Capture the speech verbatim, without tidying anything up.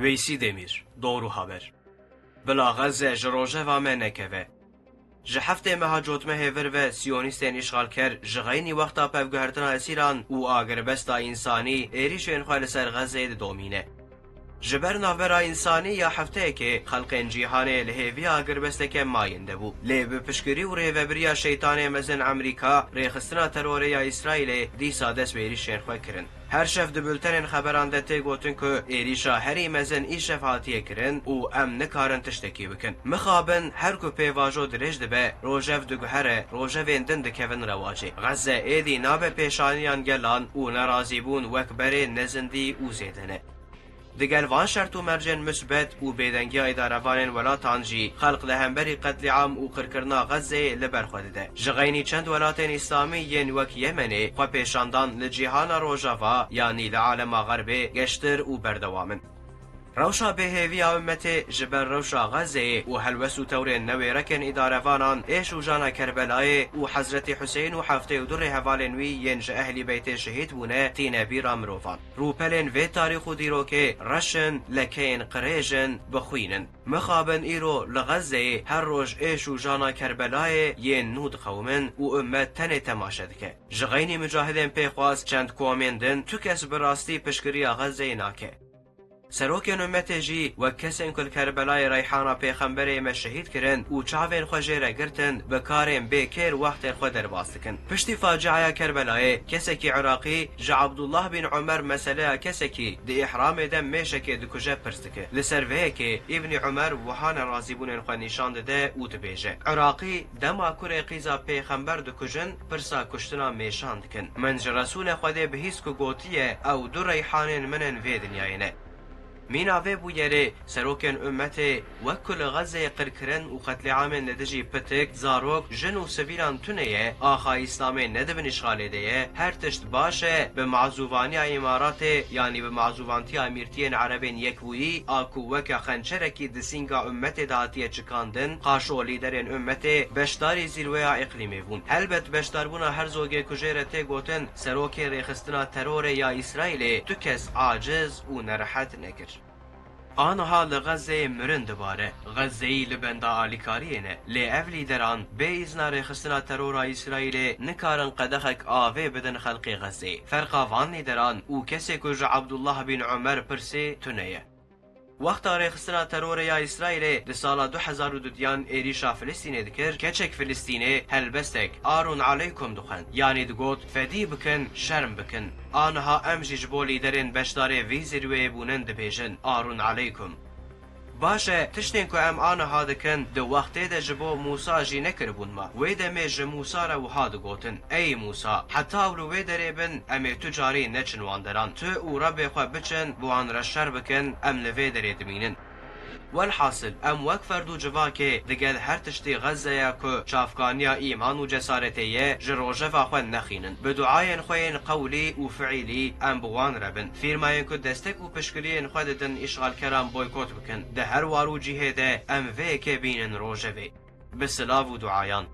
Veysî Demîr, Doğru Haber. Bila Xezze ji rojeva me nekeve. Ji heftê meha cotmehê vir ve siyonîstên îşxalker ji xeynî wexta pevguhertina esîran û agirbesta însanî êrîşên xwe li ser Xezzeyê didomîne. Ji ber navbera însanî ya hefteyekê xelkên cîhanê li hêviya agirbesteke mayîn de bû. Lê bi piştgirî û rêvebiriya şeytanê mezin Amerîka, rêxistina terorê ya Îsraîlê dîsa dest bi êrîşên xwe kirin. Her şev di bultenên xeberan de tê gotin ku êrîşa herî mezin îşev hatiye kirin û em nikarin tiştekî bikin. Mixabin her ku pêvajo dirêj dibe, rojev diguhere, rojevên din dikevin rewacê. Xezze êdî nabe pêşaniyan gelan û nerazîbûn wek berê nezindî û zêde ne. Digel van şert û mercên misbet û bêdengiya îdarevanên welatan jî xelk li hemberî qetlîam û qirkirina Xezzeyê li ber xwe dide. Ji xeynî çend welatên îslamî yên wek Yemenê xwepêşandan li cîhana rojava, yanî li alema xerbê, geştir û berdewam in. Rewşa bêhêvî ya ummetê ji ber rewşa Xezzeyê û helwest û tewrên newêrekên îdarevanan ê şûjana Kerbelayê û Hezretî Huseyn û heftê û du rêhevalên wî yên ji ehlî beytê şehîd bûne tîne bîra mirovan. Rûpelên vê tarîx û dîrokê reş in, lekeyên qirêj in, bi xwîn in. Mixabin îro li Xezzeyê her roj êş û jana Kerbelayê yên nû diqewimin û ummet tenê temaşe dike. Ji xeynî mucahidên pêxwaz çend komên din tu kes bi rastî piştgiriya Xezzeyê nake. Serokên ummetê jî wek kesên ku li Kerbelayê reyhana pêxemberê me şehîd kirin û çavên xwe jê re girtin, bi karên bêkêr wextên xwe derbas dikin. Piştî faciaya Kerbelayê, kesekî Iraqî ji Abdullah bin Umer meseleya kesekî di îhramê de mêşekê dikuje pirs dike. Li ser vê yekê Îbnî Umer wiha nerazîbûnên xwe nîşan dide û dibêje, Iraqî dema kurê qîza pêxember dikujin, pirsa kuştina mêşan dikin. Min ji Resûlê Xwedê bihîst ku gotiye, ew du reyhanên min ên vê dinyayê ne. Mîna vê bûyerê, serokên ummetê, wek ku li Xezzeyê qirkirin û qetlîamên li dijî pitik, zarok, jin û sivîlan tune ye, axa Îslamê ne di bin îşxalê de ye, her tişt baş e, bi mazûvaniya Îmaratê, yanî bi mazûvantiya Emîrtiyên Erebên Yekbûyî, a ku weke xençerekî di sînga ummetê de hatiye çikandin, qaşo lîderên ummetê beşdarî zîrweya îqlîmê bûn. Helbet beşdarbûna Herzogê ku jê re tê gotin, serokê rêxistina terorê ya Îsraîlê, tu kes aciz û nerehet nekir. Aniha li Xezzeyê mirin dibare. Xezzeyî li benda alîkariyê ne. Lê ev lîderan bê îzna rêxistina terora Îsraîlê nikarin qedexek avê bidin xelkê Xezzeyê. Ferqa van lîderan û kesê ku ji Abdullah bin Umer pirsê tune ye. Wexta rêxistina terorê ya Îsraîlê di sala du hezar û dudiyan êrîşa Filistînê dikir, keçek Filistînê helbestek, Arûn aleykum dixwend. Yanî digot, fedî bikin, şerm bikin. Aniha em jî ji bo lîderên beşdarê vî zirweyê bûnin dibêjin, Arûn aleykum. Baş e, tiştên ku em aniha dikin, di wextê de ji bo Mûsa jî nekiribûn me. Wê demê ji Mûsa re wiha digotin, Ey Mûsa, heta ew li wê derê bin, em ê tu carî neçin wan deran. Tu û Rebê xwe biçin, bi wan re şer bikin, em li vê derê dimînin. Welhasil, em wek ferd û civakê digel her tiştî Xezzeya ku çavkaniya îman û cesaretê ye, ji rojeva xwe nexînin. Bi duayên xwe yên qewlî û fiîlî em bi wan re bin. Fîrmayên ku destek û piştgiriyên xwe didin îşxalkeran boykot bikin. Di her war û cihê de em vê yekê bînin rojevê. Bi silav û duayan.